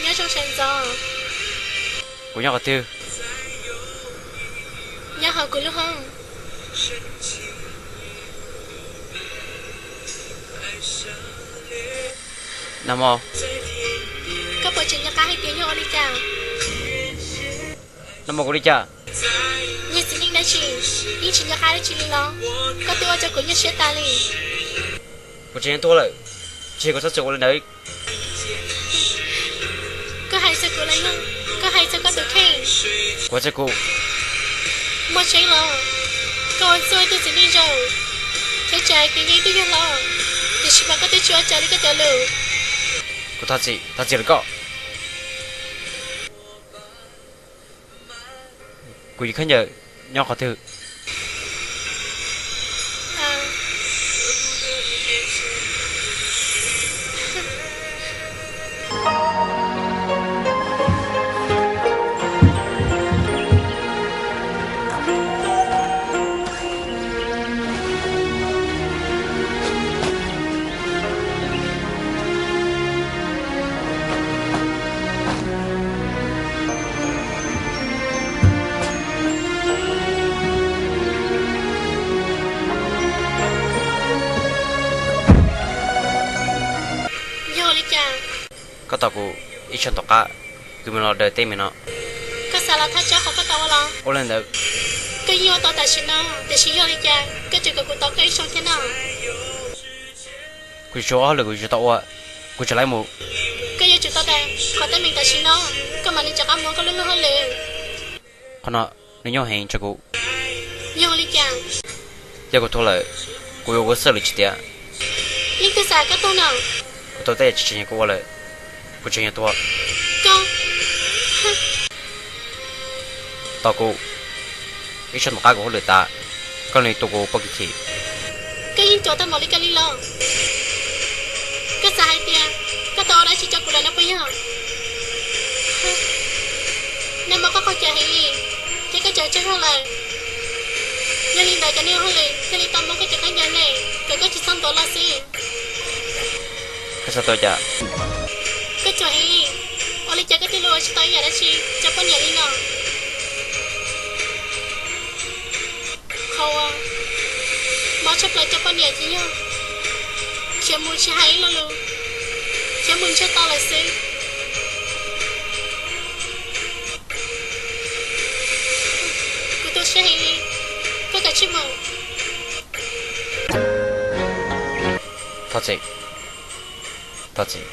Nyob zoo sawv ntxov. Kuv nyob qhov twg? Nyob hauv kuv lub hoob. Nag hmo, koj puas tseem nco qab hais tias yog ua li cas? Nag hmo kuv li cas? Yog txiv neej dab tsi, yeej tsis nco qab dab tsi li los? Koj twb ua rau kuv nyuaj siab tas li. Kuv tseem yuav tuag lawm, tsis yog kuv txhob txwm ua li ntawd. Koj hais txog kuv los yog koj hais txog koj tus kheej? Kuv hais txog kuv. Muaj tseeb los? Koj ua txuj ib tug txiv neej zaum, thiab tsis hais tias yog ib tug yawg hlob, tiam sis mas koj twb tsis ua raws li koj cov lus. Kuv thov txim, thov txim lawm koj. Kuv yim khaub ncaws nyob qhov twg? Yog ua li cas? Koj tos kuv ib tsam tom qab, kuv mam los daws teb me no. Koj xav los thaj tsam qhov koj tau ua los? Ua li ntawd. Koj yeej ua tau tam sim no, tiam sis yog li cas koj tseem kom kuv tos koj ib zaug thiab no? Kuv tshuav ob hauj lwm kuv yuav tsum tau ua, kuv tseem lawv mus. Koj yuav tsum tau tas qhov teeb meem tam sim no, koj mam li rov qab mus ua koj lub lub hauj lwm. Qhov no nws nyuaj heev rau kuv. Yog li cas? Yog kuv tuag lawm, kuv yuav ua xwb lawm tsis tias. Leej twg xav koj tuag no? Kuv tau tej yam tsis tseem ceeb kuv ua lawm, kuv tseem yuav tuag. Koj. Tos kuv, ib tsam tom qab kuv hauj lwm tas, koj li tua kuv poj kim chim. Koj yeej ruam tag npaum li koj li los? Koj xav hais tias koj tau ua dab tsi rau kuv lawm no puas yog? Nag hmo koj qaug cawv heev li, thiab koj tseem tsawg zog lawm. Yog li ntawd cov neeg hauj lwm thiaj li tau muab koj cov khaub ncaws ne kom koj tsis txhob ntuav los xwb. Koj xav tua cas? Koj ruam heev li, ua li cas koj thiaj li ua tsis tau ib yam dab tsi rau poj niam li no? Qhov uas mob tshaj plaws rau poj niam ces yog khiav mus tsis hais ib lo lus, khiav mus ntsiag to lawm xwb. Kuv tu siab heev li, koj kav tsij mus. Thov txim. Thov txim.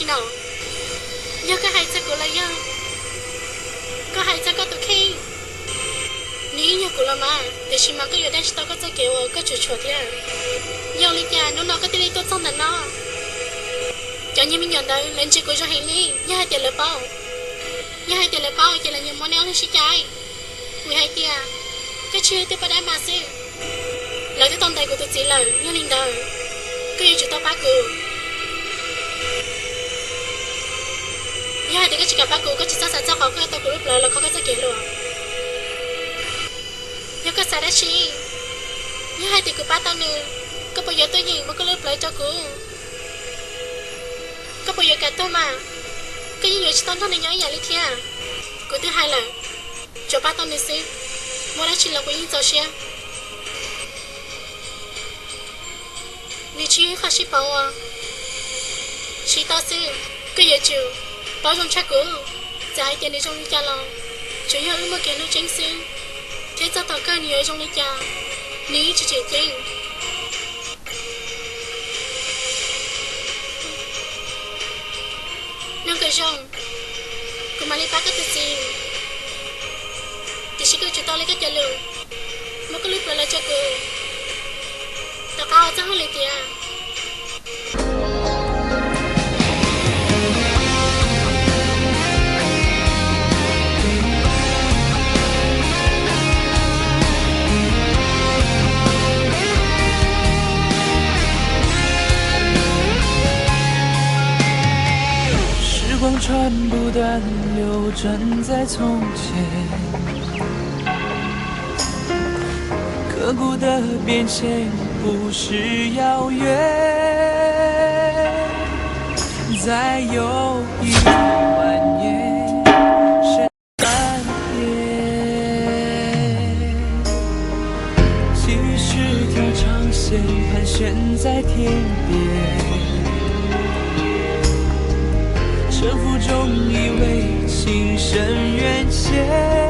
No, yog koj hais txog kuv los yog koj hais txog koj tus kheej, nws yeej yog kuv los mas, tiam sis mas koj yuav dai tsis tau koj txoj kev uas koj tsuas tshuam thiab. Yog li cas hnub no koj thiaj li tuaj txog ntawm no? Cov niag me nyuam ntawd lawv ntsia kuv zoo heev li, yog hais tias lawv paub, yog hais tias lawv paub ces lawv yuav muab neb ob leeg sib cais, vim hais tias koj tsis yog ib tug poj dab mas xwb. Lawv twb tau ntes kuv tus txiv lawm, yog li ntawd koj yuav tsum tau pab kuv. Yog hais tias koj tsis kam pab kuv, koj tsis txhob xav txog qhov koj tau kuv lub plawv los kho koj txoj kev hluas. Yog koj xav dab tsi, yog hais tias kuv pab tau nws, koj puas yuav tuaj yeem muab koj lub plawv rau kuv? Koj puas yuav kam tuag mas? Koj yeej yuav tsis tau nrog nws nyob ib yam li thiab. Kuv twb hais lawm, tsuas pab tau nws xwb, muaj dab tsi los kuv yeej txaus siab. Nws tsis yog ib qho sib pauv uas siv tau xwb. Koj yuav tsum paub zoo tshaj kuv, txawm hais tias nws zoo li cas los tsuas yog wb muaj kev hlub tseeb xwb, thiab txog thaum kawg nws yuav zoo li cas, nws yeej tsis tseem ceeb. Nyob kawm zoo, kuv mam li pab koj tus txiv, tiam sis koj yuav tsum tau li koj cov lus, muab koj lub plawv los rau kuv, rov qab ua txoj hauj lwm tiav. 时光穿不断，流转在从前。刻骨的变迁不是遥远，再有一万年，山边，几十条长线盘旋在天边，沉浮中依偎情深缘浅。